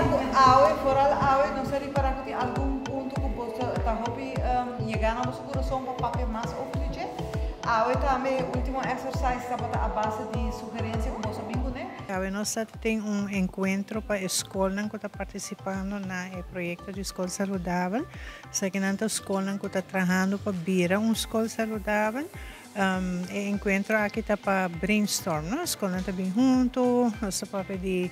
Ku awe, vooral awe, nos a ripará ku tin algun punto ku boso ta hopi yega na boso kurason pa papia mas over di dje. Awe tambe e último exercise tabata a base di sugerensia ku boso a bin kuné. Awe nos ta tin un enkuentro pa e skolnan ku ta partisipando na e proyekto di Skol Saludabel. Esakinan ta skolnan ku ta trahando pa bira un skol saludabel. E enkuentro aki ta pa brainstorm, no? Skolnan ta bin huntu, nos ta papia di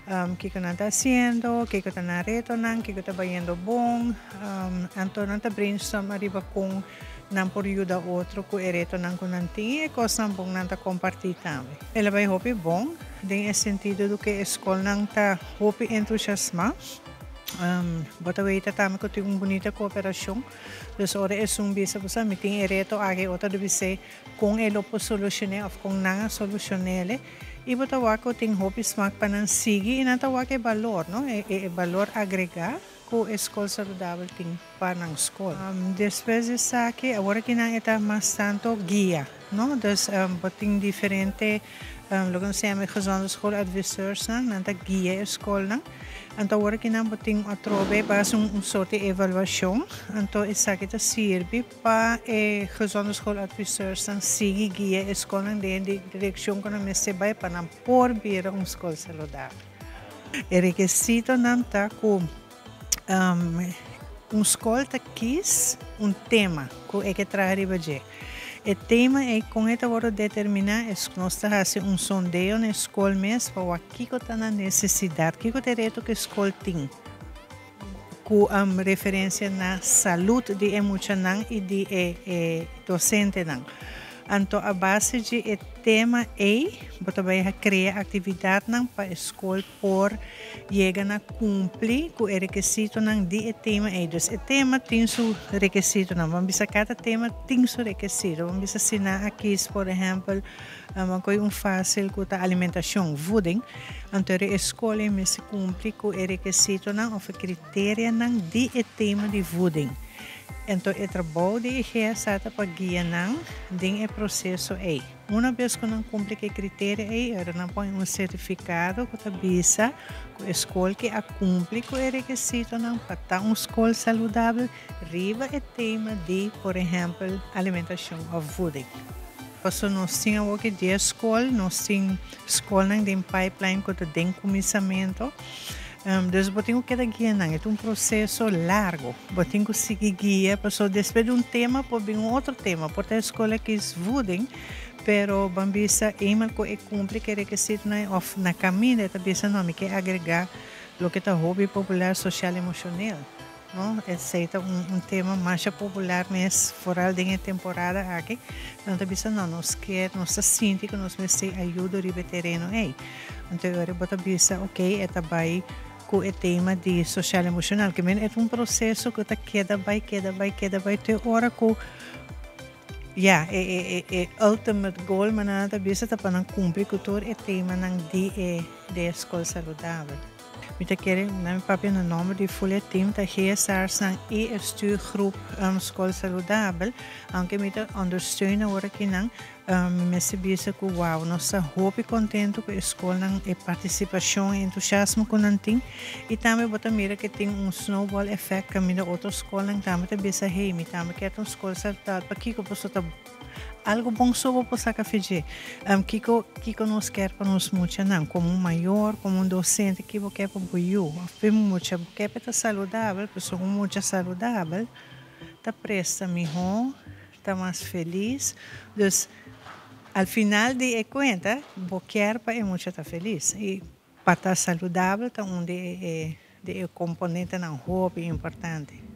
kiko nan ta hasiendo, kiko ta nan retonan, kiko ta bayendo bon. Anto nan ta brainstorm ariba kon nan por yuda otro ku e retonan ku nan tin i e kosnan bon nan ta kompartí tambe. El a bai hopi bon den e sentido di ku e skolnan ta hopi entusiasmá. Bo ta weta tambe ku tin un bunita kooperashon. Dus ora esun bisa ku sa mi tin e reto aki, otro ta bis'é kon e lo por solushoné òf kon nan a solushon'é. I bo ta wak ku tin hopi smak pa nan sigui i nan ta wak e balor, no? E e balor agregá ku e Skol Saludabel tin pa nan skol. Despues di esaki, awor aki nan e ta mas tantu guia, no? Dus bo tin diferente loke nos ta yama e gezonde schooladviseursnan, nan ta guia e skolnan. Anto awor aki nan bo tin atrobe base un sort di evaluashon, anto esaki ta sirbi pa e gezonde schooladviseursnan sigui guia e skolnan den e direkshon ku nan mester bai pa nan por bira un skol saludabel. E rekisitonan ta ku un skol ta kis un tema ku e ke traha riba dje. E tema ei kon e ta wòrdu determiná es nos ta hasi un sondeo na e skol mes pa wak kiko ta nan nesesidat, kiko ta e reto ku e skol tin ku referensia na salud di e muchanan i di e dosentenan. Anto a base di e tema ei bo ta bai krea aktividatnan pa e skol por yega na kumpli ku e rekisitonan di e tema ei. Dus e tema tin su rekisitonan. Bo bisa kada tema tin su rekisito. Bo bisa si nan a kis por ehèmpel bo kohe un fásil ku ta alimentashon, voeding, anto e skol ei mester kumpli ku e rekisitonan òf e kriterianan di e tema di voeding. Anto e trabou di e GSA ta pa guia nan den e proseso ei. Una bes ku nan kumpli ku e kriteria ei, ora nan pone un sertifikado ku ta bisa ku e skol ke a kumpli ku e rekisitonan pa ta un skol saludabel riba e tema di, por ehèmpel, alimentashon òf voeding. Pasobra nos tin awor ki dies skol, nos tin skolnan den pipeline ku ta den kuminsamentu. Dus bo tin ku keda guia nan. E ta un proseso largu. Bo tin ku sigui guia pasobra despues di un tema por bin un otro tema. Por ta e skol a kis voeding, pero ban bisa eenmaal ku e kumpli ku e rekisitonan òf na kaminda e ta bisa no mi ke agregá loke ta hopi popular sosial emoshonel. No, esei ta un tema masha popular mes, foral den e temporada aki. Nan ta bisa, no, nos kier, nos ta sinti ku nos mester ayudo riba e tereno ei. Anto e ora bo ta bisa, ok, e ta bai ku e tema di sosial emoshonal. Ke men e ta un proseso ku ta keda bai, keda bai, keda bai te ora ku ya, e e e ultimate goal, manera nan ta bisa, ta pa nan kumpli ku tur e temanan di e di e skol saludabel. Mi ta kere na mi papia na nomber di full e team ta GSR'snan i e stuurgroep Skol Saludabel. Aunke mi ta ondersteun awor akinan, mi mester bisa ku wow, nos ta hopi kontentu ku e skolnan, e partisipashon, e entusiasmo ku nan tin. I tambe bo ta mira ku tin un snowball effect kaminda otro skolnan tambe ta bisa, hey, mi tambe kier ta un skol saludabel, pakiko boso ta Algo bon so bo por saca fe dje. Kico kico nos kier pa nos muchanan? Como un mayor, como un docente, ki bo kier pa bo yu of pa e mucha? Bo kier pa e ta saludabel, pasobra un mucha saludabel ta presta miho, ta mas felis. Dus, al final di e cuenta, bo kier pa e mucha ta felis. Y pa ta saludabel ta un di e di e componentenan hopi importante.